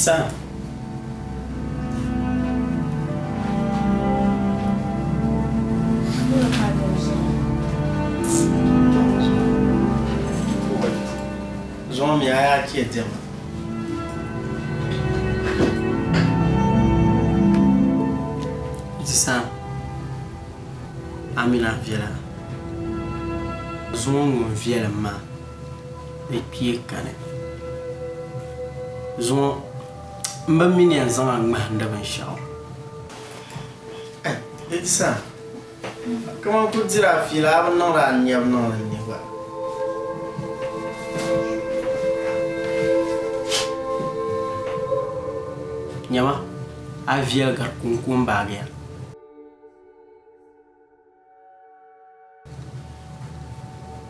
Isa. Zuŋɔ mi a yaa chɛ diɛma. Isa, a mini a viɛla. Zuŋɔ ŋun viɛlim maa. Di kpee kani. Zuŋɔ m bi mi ni yɛn zaŋ a ŋmahindi binshɛɣu. Di ti saha kaman kul diri a fiila, a bi niŋdi a nɛbu niŋdi n ni gba. Nyama, a viɛli gari kuŋkuŋbaagiya.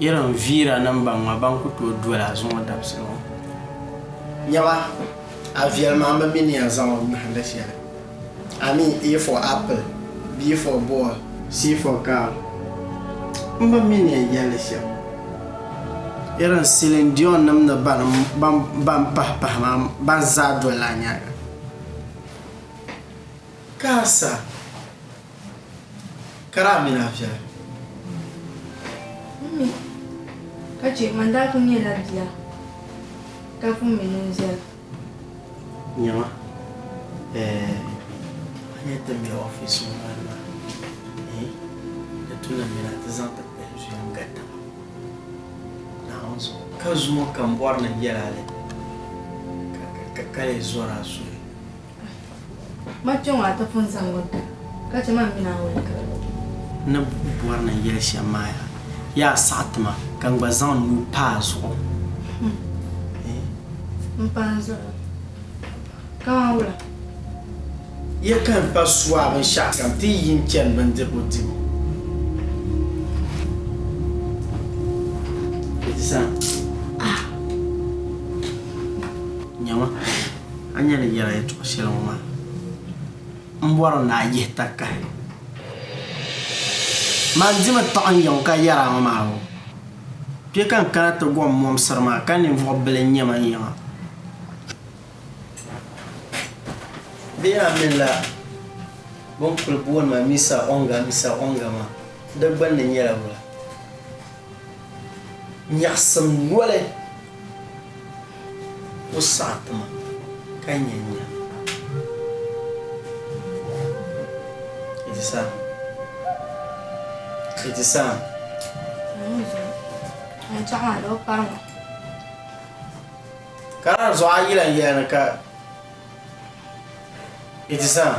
Irin viira nim ban ŋɔ ban ku tooi doli a zuŋɔ dabisili ŋɔ. Nyama, a viɛli maa m bi mi ni yɛn zaŋ o ŋmahindi shɛli. I mean A for apple, B for ball, C for cow. M bi mi ni yɛn yɛli li shɛm. Irin Celine Dion nim ni ban pahi pahi maa ban zaa doli a nyaaŋa. Ka a sa. Ka daa mini a viɛla. M mi ka chɛ man daa kul nyɛla bia ka pun mi ni n viɛla. Nyama, eh, a nya ti be ɔfiisi ŋɔ maa ni maa, eh, di tu ni mini a ti zaŋ ti kpɛhi zuya n-ga taba Naawuni zuɣu. Ka zuŋɔ ka m bɔri ni n yɛl a li, ka lee zɔr a suli. Ma kpe ŋɔ a ti pun zaŋ o da ka chɛ man mini a woligira. N ni bɔri ni n yɛli shɛm maa yaa, yaa saɣi ti ma ka n gba zaŋ n nuu pa a zuɣu. M pa n zuɣu kaman wula? Ya ka m pa su a binshɛɣukam ti yi n-chani bindirigu dibu. Nyama. A nya ni yɛra yɛtɔɣ shɛli ŋɔ maa, m bɔri ni a yihi takahi. Man dimi taɣi n yiŋ ka yɛr a ŋɔ maa o. Kpe ka n kana ti gom mɔmsiri maa ka ninvuɣ bila n-nyɛ ma yiŋa. Bee a mi la bɛ ni kul booni ma Misa Ɔŋga, Misa Ɔŋga maa, di gbinni nyɛla wula? Nyaɣisim noli o saɣi ti ma ka nya n-nya. Itisam. Itisam. Ka naan zuɣu a yila n yɛli ni ka Itisam.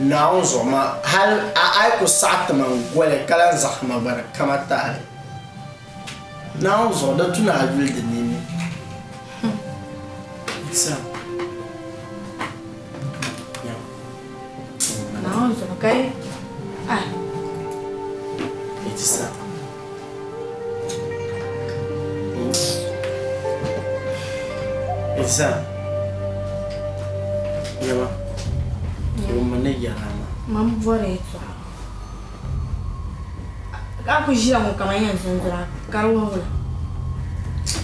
Naawuni zuɣu maa hal a yi ku saɣi ti ma n-goli ka lan zaɣisi ma gba di kama taali. Naawuni zuɣu di tu ni a yuli di nini. Itisam. Naawuni zuɣu ka yi ah. Itisam. Itisam. Nyama. Wummi ni yɛri a maa. Man bɔri yɛtɔɣa. A ku ʒila ŋɔ kaman yɛn zo n-doli a ka di wuhi wula?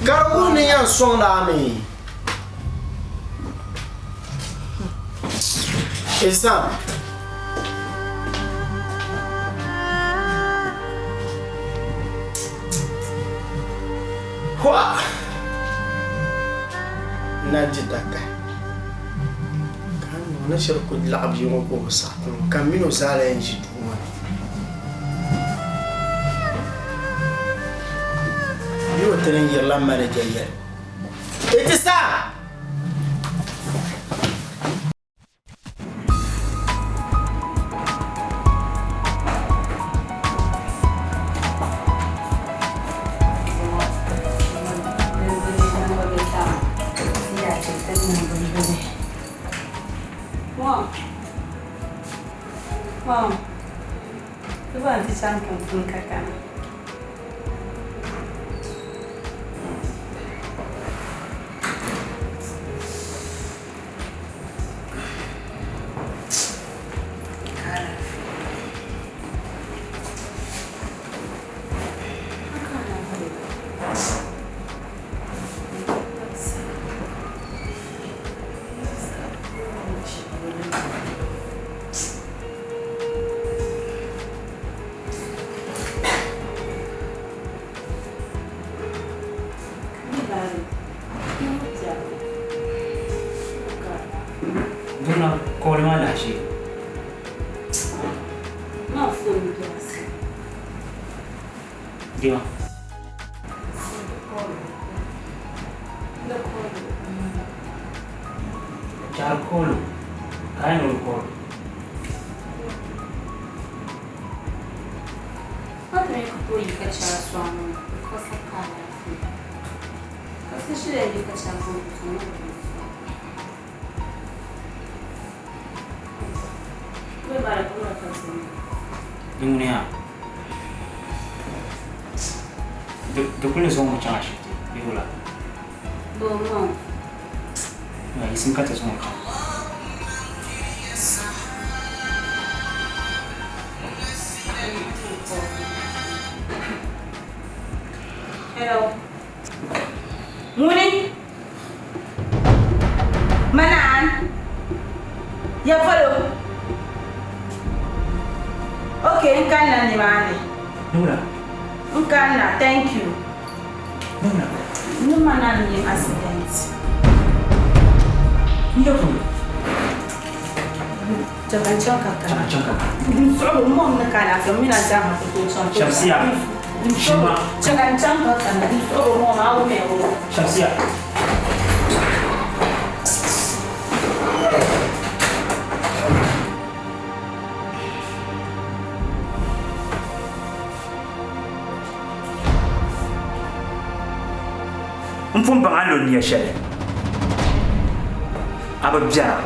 Ka di wuhi ni yɛn sɔŋdi a mi. Itisam. Hua! N na di dakahi. Ka n niŋ ni shiri ku laɣi bia ŋɔ ka o bi saɣi ti ŋɔ ka m mini o zaa lahi ʒi duu ŋɔ ni. Bia o ti ni yirila manager yɛli, Itisam! Duna kɔɔli maa lahi ʒe. Ma phone biɛɣisi. Dima. Char koolu ka a yɛn koolu. What do you toyi ka chara sɔŋ because of ka alaafee. Ka so shili yi ka chara sɔŋ sɔŋ Bɛ bara ka wura ka sɔŋ. Di ŋuni yaa di kuli ni zaŋ o chaŋ ashibiti bee wula? Bo mɔŋ. Yaa yiɣisim ka ti zaŋ o chaŋ. Hello. Ŋuni? Manaan? Ya polo? Okay, n kanna nimaani. Nura. N kanna, thank you. Nura. Ni Manaan nyɛ accident. Ya polo? Chaŋ chaŋ ka kana. Chaŋ ka kana. N suɣili n mɔŋ ni ka alaafee m mi na zaa ha ku tooi chaŋ. Shamsiya. Shima. Chaŋ chaŋ ka kana. N suɣili mɔŋ a wumya o. Shamsiya. N pun baŋ a ni lo nia shɛli, a bi biɛra.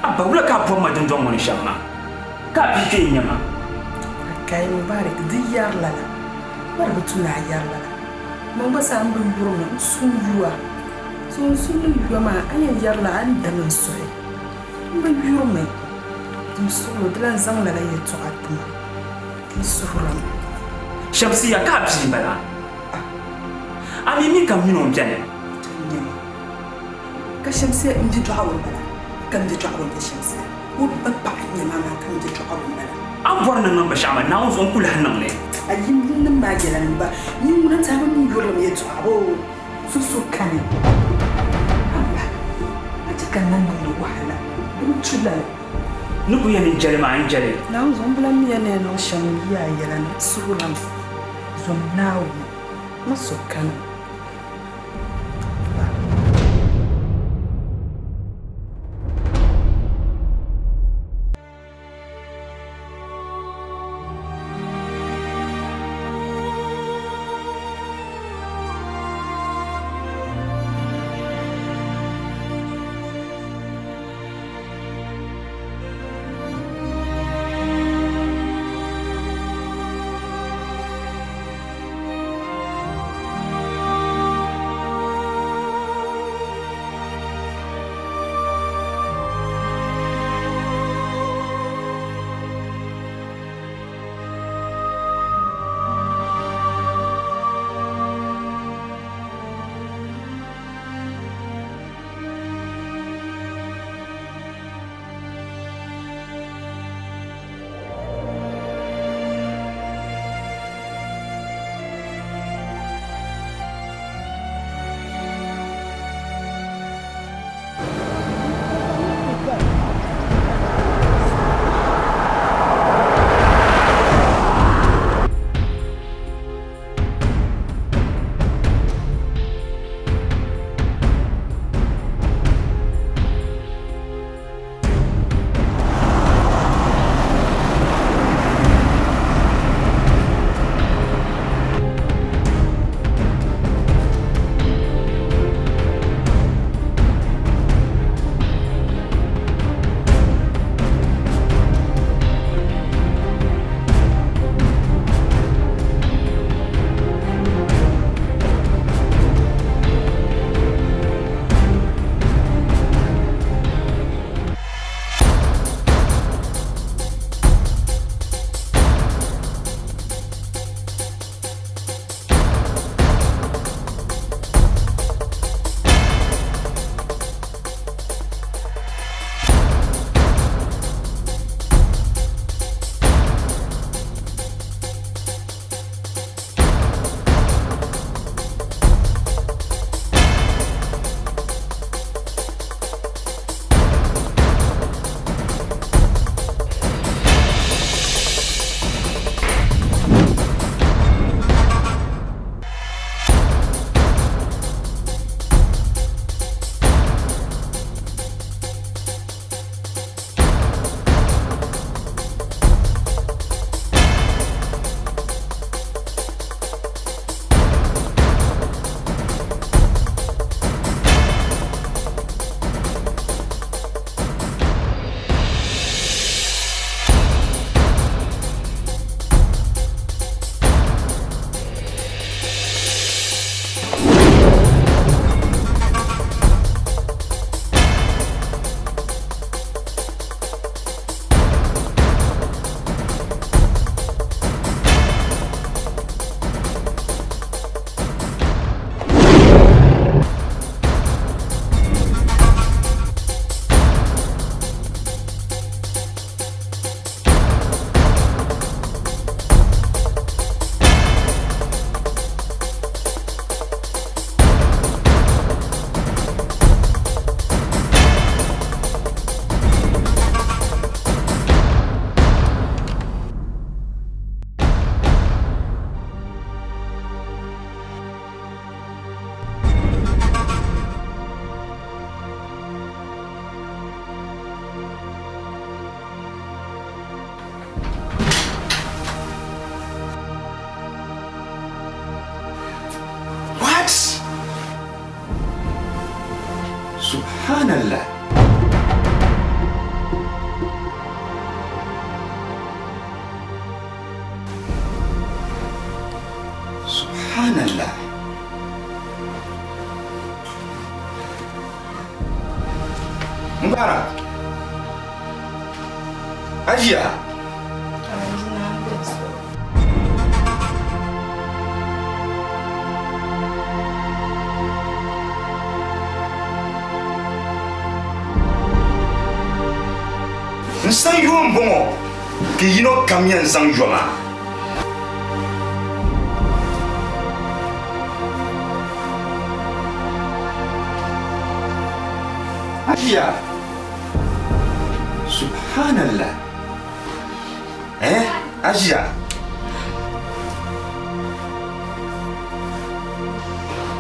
A ba wula ka a bɔri ma dundɔŋ ŋɔ ni shɛm maa, ka a bia kpee n-nyɛ ma? Akai Mubarak di yɛri lala, ma di bi tu ni a yɛri lala. Man gba saa m bi yurimi n su n yu a. So n su ni yuya maa a yɛn yɛrila a ni dami n suhi. M bi yurimi n suhuri di lan zaŋ lala yɛtɔɣa ti ma. N suhurimi. Shamsiya ka a bia m-bala. A mi mi ka m mini o m-beni. Nyama, ka Shamsiya m bidɔɣibo m-bala, ka m bidɔɣibo m-be Shamsiya. O ba paɣa n-nyɛ ma maa ka m bidɔɣibo m-bala. A ni bɔri ni n niŋ binshɛɣu maa, Naawuni zuɣu n ku lahi niŋ li. A yi nim maa yɛla ni ba, nyin ŋuna n-ti a bi mi yurilim yɛtɔɣa boo? So so kani. Haba, a chɛ ka n na niŋdi wahala din tu lala. Ni ku yɛn ni n jɛli maa, n jɛli. Naawuni zuɣu m bi lan mi ya ni yɛn niŋ shɛm n-yi a yɛla ni. Suhuram, zom Naawuni, ma so kani. Haba. Subhanallah. Subhanallah. Mubarak. Hajiya. N san yo m-bɔŋɔ ka yino kam yɛn zaŋ yo maa. Hajiya. Subhanallah. Eh, Hajiya.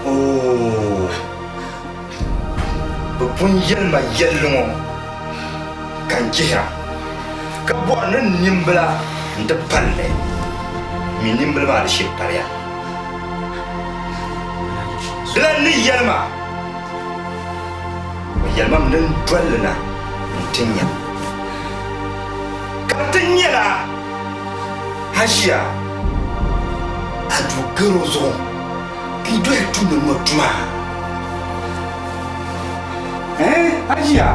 Oh. Bɛ pun yɛli ma yɛlli ŋɔ ka n chihira, ka bɔri ni n nimbila n-ti pali li. Mi nimbila maa di shiri paliya. Di lan ni yɛli ma, o yɛli ma mi ni n doli li na nti nya. Ka di ti nyɛla Hajiya a du garo zuɣu ka yi doya tumdi ŋɔ tuma. Eh, Hajiya?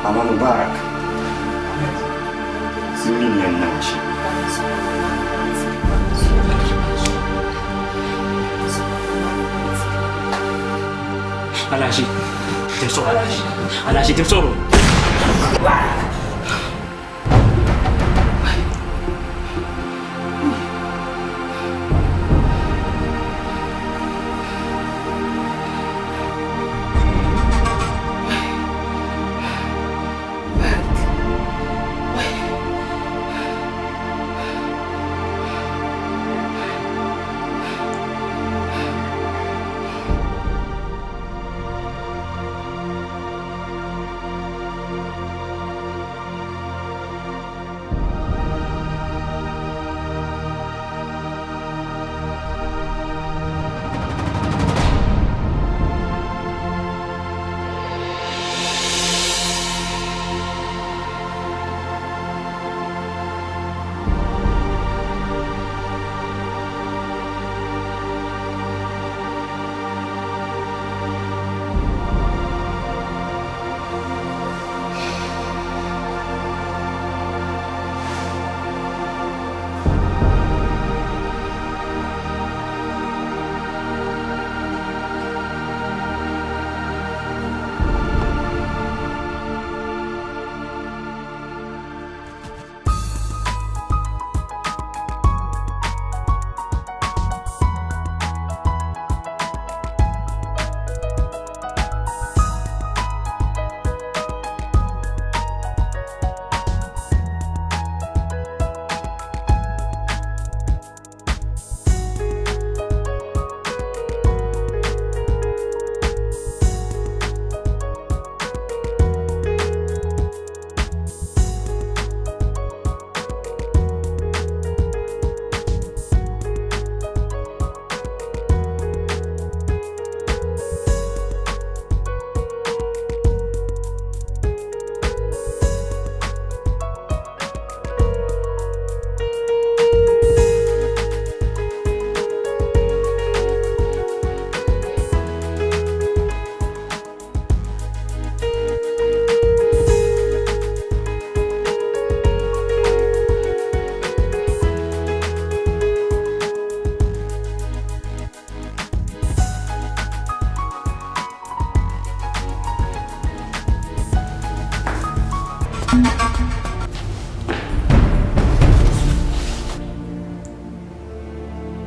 Mama Mubarak, n mi ni yɛn niŋ shɛm. Alhaji, dimsoro Alhaji, Alhaji dimsoro.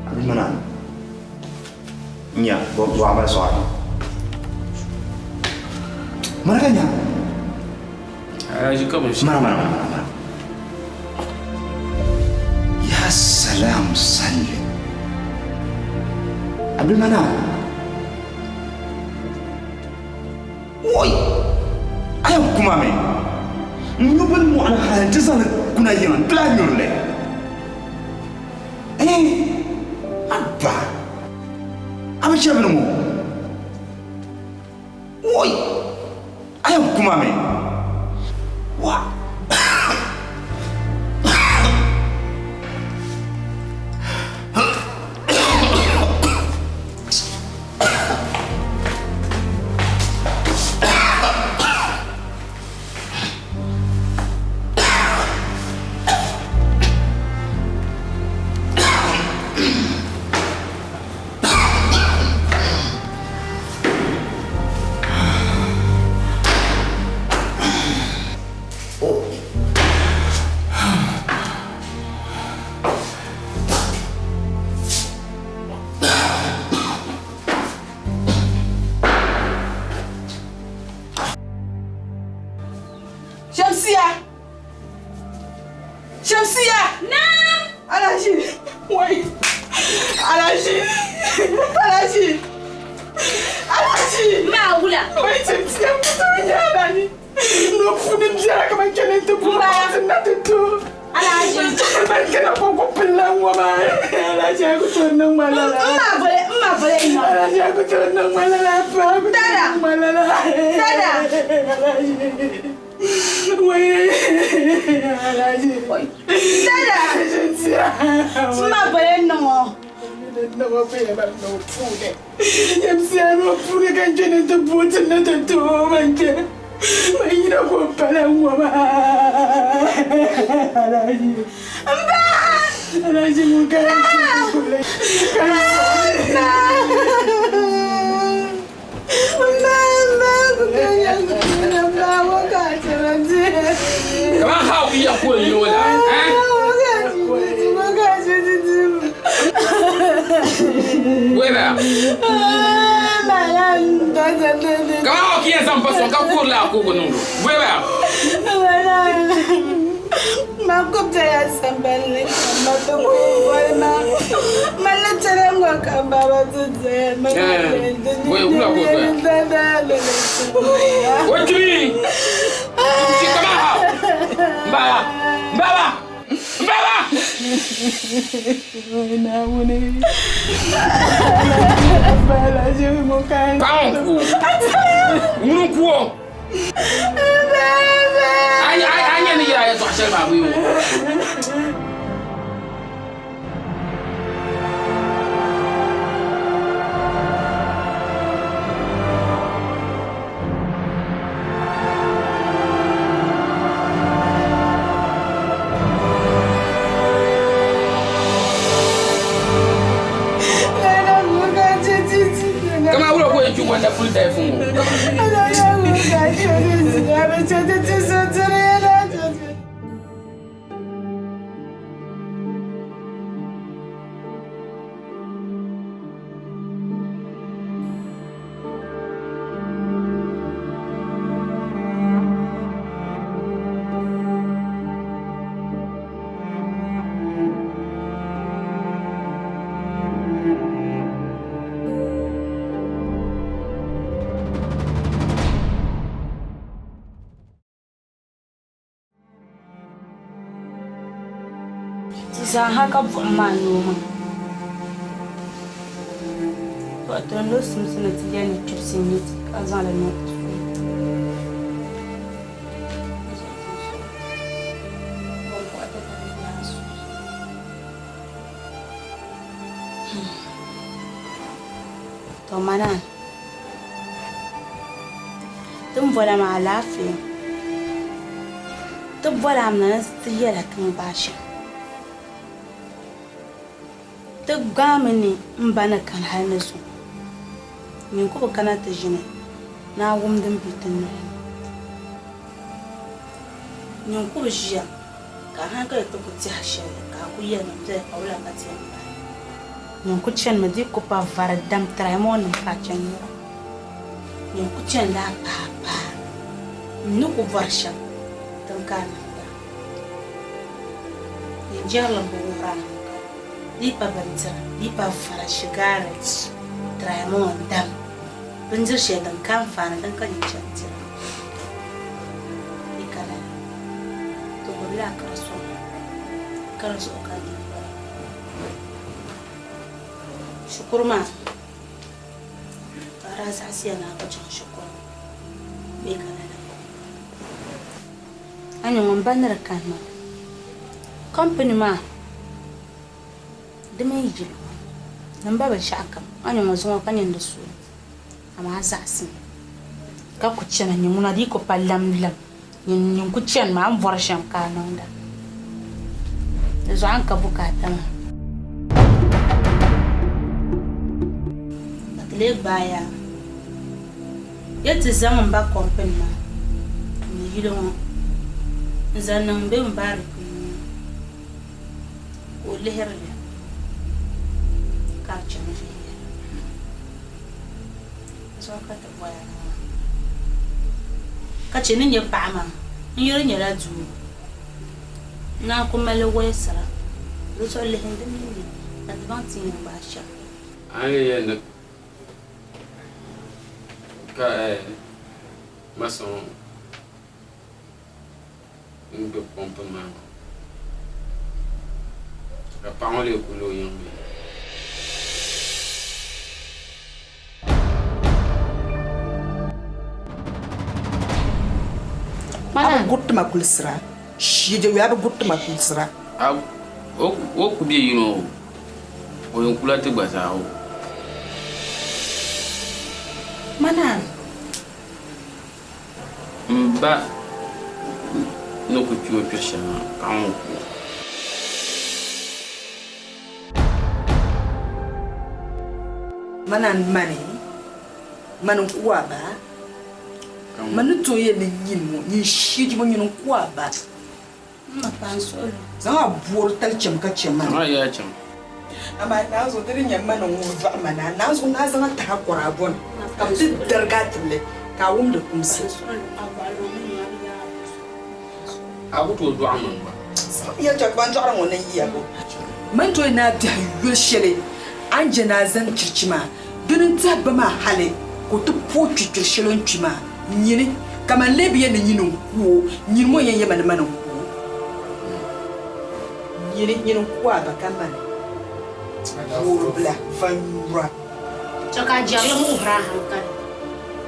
Abdulmanan, nya bo amal sɔɣa mana ka nya Alhaji ka bin mana mana mana mana ya salam sallim Abdulmanan woi ayan kuma me N nyu bini mɔɣu ni hali nti zaŋ li kuna yiŋa nti lahi nyuri li. Eeh! Abba! A bi chɛ bini ŋɔ? Woi! A yɛn ku ma mi? Wa! Shamsiya! Shamsiya! Naam! Alhaji! Wai! Alhaji! Alhaji! Alhaji! Ma wula! Wai Shamsiya mutum ya Alhaji! No puuni biɛla ka ban chani ti bo na ti to. Alhaji! Ban kana ko ko pilla ŋɔ maa. Alhaji a ku tooi niŋ ma lala. M ma vole, m ma vole ŋɔ. Alhaji a ku tooi niŋ ma lala. Pa a ku tooi Dada! niŋ ma lala. Dada! Alhaji. Wai Alhaji. Dada! Shamsiya. M ma vole ŋɔ. Nɔgɔ bɛ ba nɔ puuni. Shamsiya nɔ puuni ka n chani ti bo ti na ti to man chani. Man yina ko pala ŋɔ maa. Alhaji. Mba! Alhaji ŋun ka n chani ka n Kamar how iya ko yi wala eh wera kamar how kiyan zan faso ka kur la ko go nungo wera o jimi ti kamar how mbaba mbaba mbaba paon ku wunu ku o ay ay ay ni ya ya to shel ba wi o Kama wuro ko ju wanda full day fun o Ti zaaha ka buɣim maa noo maa. To ti lo simsi ni ti yɛli ni chibisi n-nyɛ ti ka zaŋ li niŋ ti suhu ni. To manaan ti ni bɔla maa alaafee ti bɔla mi na ni ti yɛla ti ni gbaai shɛm. Ti gbaami ni m ba ni kani hali ni zuŋɔ. Nyin ku bi kana ti ʒini ni a wum din be ti noli ni. Nyin ku bi ʒiya ka a hankali ti ku tɛhi shɛli ka a ku yɛlimi m-bela ka wula ka ti yɛn paai. Nyin ku chanimi di ku pa vari dam tiraimɔnim ka a chani nyura. Nyin ku chanila a paai paai n ni ku bɔri shɛm din ka a niŋda. Nyin jɛrilim bi wuhiri a hankali. Di yi pa bindira, di yi pa vari, shigaari, tiraimɔn, dam, bindiri shɛli din ka anfaani din ka nyin chani dira. Di ka lala. gbubila a kari sɔŋ, ka di zuɣu ka a dii bɔra. Shikuru maa, ka a daa zaɣisiya ni a ku chaŋ shikuru bee ka lala? A nya ŋun ba ni di kani maa, kɔmpini maa di mini yili ŋɔ ni m ba binshɛɣukam, a nya ŋɔ zuŋɔ ka nyin di suui, amaa a zaɣisimi ka ku chana nyin ŋuna di yi ku pa lamlam. Nyin ku chani maa, a ni bɔri shɛm ka a niŋda. Di zuɣu a ni ka bukaata maa. Ka ti lee gbaai a ya ti zaŋ m ba kɔmpini maa ni yili ŋɔ n-zaŋ niŋ m be Mubarak nuu ni ka o lihiri li ka di chaŋ viɛnyɛla. Di zuɣu ka ti bɔya na maa. Ka chɛ ni nyɛ paɣa maa, n yuli nyɛla doo. N naan ku mali wolisira. Di zuɣu lihim di mini li ka ti baŋ ti ni yɛn gbaai shɛm. A ni yɛli ni ka masa ŋɔ n-gbubi pɔmpini maa ka paɣa ŋɔ lee kuli o yiŋ bee? A bi guriti ma kulisira. Shije a bi guriti ma kulisira. O ku be yino o yɛn kula ti gba zaa o. Manaan. M ba ni ku kpi o kpiri shɛli maa, paɣa ŋɔ ku o. Manaan mani, mani n-ku a ba. Mani ni tooi yɛli ni nyin ŋɔ, nyin shiijibo, nyin n-ku a ba. M ma paai n suɣili. Zaŋ a boori tali cham ka chɛ mani. Zaŋ a yaa cham. Amaa naanzuɣu di di nya mani ŋ-ŋuhi dɔɣi ma na, naanzuɣu naa zaŋ a tahi a kɔri a bɔni, ka bɛ ti darigi a tibili ka a wumdi kumsi. A ku tooi dɔɣi man gba. Saɣim ya chɛ ka ban dɔɣiri ŋɔ niŋ yiya bo. Mani tooi ni a biɛhi yuli shɛli a ni je ni a zani chirichi maa, dini n-tihi ba maa hali ka o ti pooi kpikpir shɛli o ni kpi maa. Nyini, ka man lee bi yɛn ni nyini n-ku o, nyini ŋɔ yɛn yɛma ni mani n-ku o. Nyini, nyini n-ku a ba ka mani booribila vanyura. Chɛ ka a jɛrilim wuhir a haŋkali.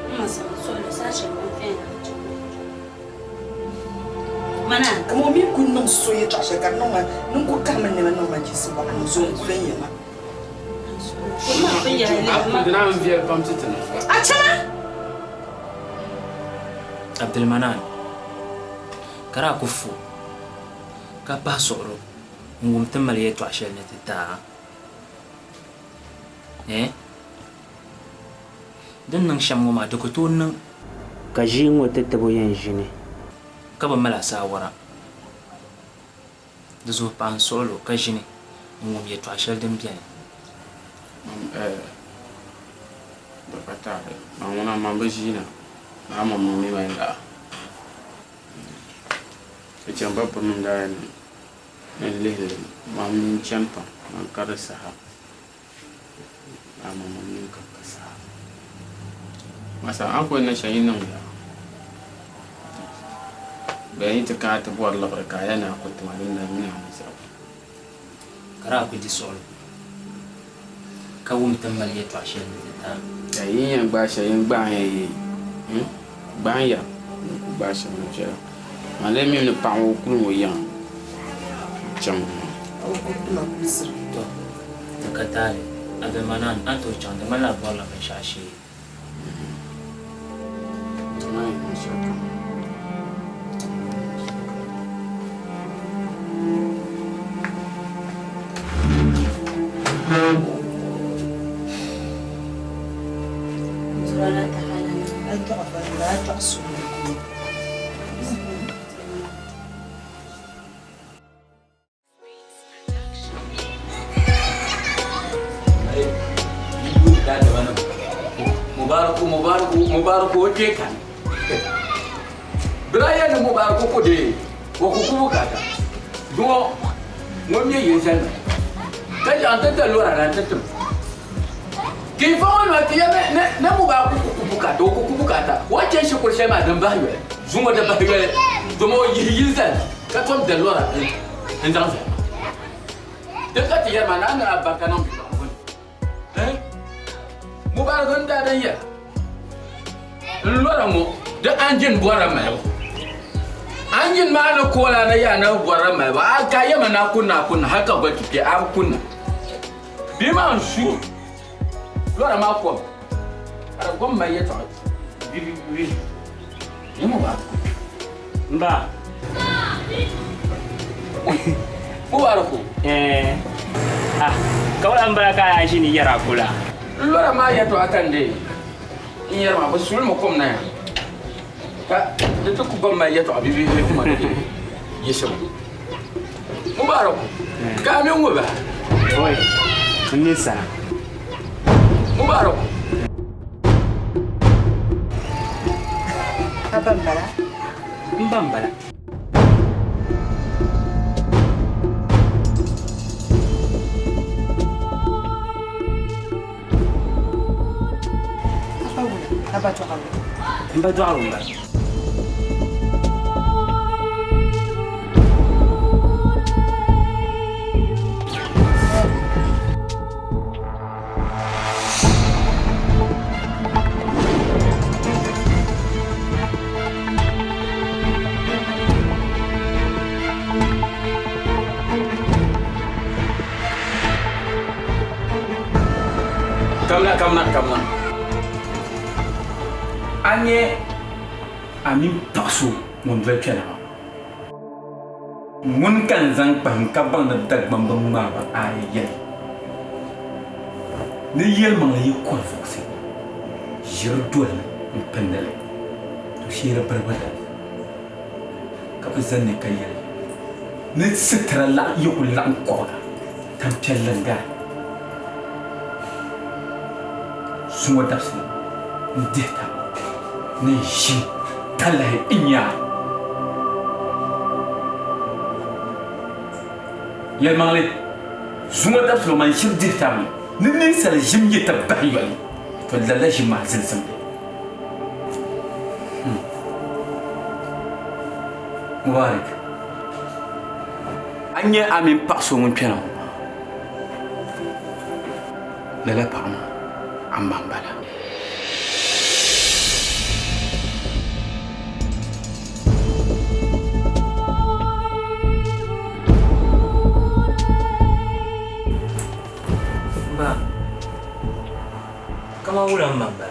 M ma zaŋ suhili saha shɛli o ni fɛn a chɛ ka o chɛ. Mana. Kaman o mi ku niŋ so yɛtɔɣ shɛli ka di niŋ ma ni n ku kahimi n nɛma niŋ ma jisi waɣinli zo n-kuli n yɛma. A chana! Abdulmanan, ka daa ku fu ka pahi suɣuro n-wum ti mali yɛtɔɣ shɛli ni ti ti a. Ɛɛh! Di ni niŋ shɛm ŋɔ maa, di ku tooi niŋ. Ka ʒii ŋɔ ti tibo yɛn ʒini. Ka bi mali asaawara. Di zuɣu paɣa n-suɣil o ka ʒini n-wum yɛtɔɣ shɛli din beni. Mam eh, di ka taali. Man ŋuna man bi ʒiina, maa maŋmaŋ mi mali laɣa. Ka chɛ m ba pirinim daa yɛn ni n lihi li, man mi n-chani pam, man ka di saha. Maa maŋmaŋ mi n-ka ka saha. Masa, a ni kuli niŋ shɛli yi niŋ ya. Bɛ yi ti kana ti bɔri liɣiri ka a yɛli ni a ku ti ma din dali mini a ni zaa. Ka daa ku di suɣili ka wum ti ni mali yɛtɔɣ shɛli ni ti taai. Ka yi yɛn gbaai shɛli, yin gbaai ya yi, gbaai ya ni ku gbaai shɛli ni viɛla. Man lee mi ni paɣ ŋɔ kulim o yiŋa chaŋ maa. Tɔ! Di ka taali, Abdulmanan, a ni tooi chaŋ, di ŋmanila a bɔrila binshɛɣu shee. Mubaraku Mubaraku Mubaraku o kpe kani. Bɛ ni Mubaraku ku deei o ku ku bukaata. Zuŋɔ ŋun mi yili zali ma ka chaŋ ti ti lɔra na nti tim. Kinfa ŋɔ nima ti ya ni Mubaraku ku ku bukaata o ku ku bukaata o ni chani shikuru shɛli maa din bahi yoli zuŋɔ di bahi yoli domi o yihi yili zali ma. Ka tom da lɔra n zaŋ zali ma. Din ka ti yɛri maa, naa niŋ alibarika niŋ bidɔɣirigu ni. Eh? Mubarak n daa din yɛra, N lɔra ŋɔ di anjin bɔrila malibu. Anjin maa ni koola na yaa na bɔrila malibu. A ka yɛma na kunna a kunna hali ka goli ti kpe a bi kunna. Bia maa n su lɔra maa kom ka di gom mali yɛtɔɣa bibibibi. Ni Mubarak. M ba. Mubaraku. Eh. Ah, ka wala n bala ka a ʒini yɛra kula. N lɔra maa yɛtɔɣa ka n dee n yɛri maa, bɛ suli mi kom na ya ka di ti ku gom mali yɛtɔɣa bibihi kuma di yiɣisibu. Mubaraku, ka a mi ŋubi ba? Oi, n ni sana. Mubaraku. A ba m-bala? M ba m-bala. A ba wula? A ba dɔɣiriba? M ba dɔɣiriba m-bala. Kamina, kamina, kamina. A nyɛ a mini paɣ so ŋun doli kpɛna maa. Ŋuni ka n zaŋ kpahim ka baŋ ni Dagbamba ŋmaai ba aaya yɛli, Ni yɛlimaŋli yi kɔri vuɣisi, ʒiri dolimi m-pindi li, to shee di biribu dali. Ka bɛ zani ni ka yɛli, Ni sitira yi ku laɣim kɔbiga, tampiɛlli n-gari zuŋɔ dabisili n-dihi taba ni n ʒi talahi n-nya a. Yɛlimaŋli, zuŋɔ dabisili ŋɔ man ʒiri dihi taba ni ni ninsal ʒim yi ti bahi yoli, to lala ʒim maa zilisim li. Mubarak, a nya a mini paɣ so ŋun kpɛna ŋɔ maa? Lala paɣ maa, a ma m-bala. Ba, kaman wula m-ma m-bala?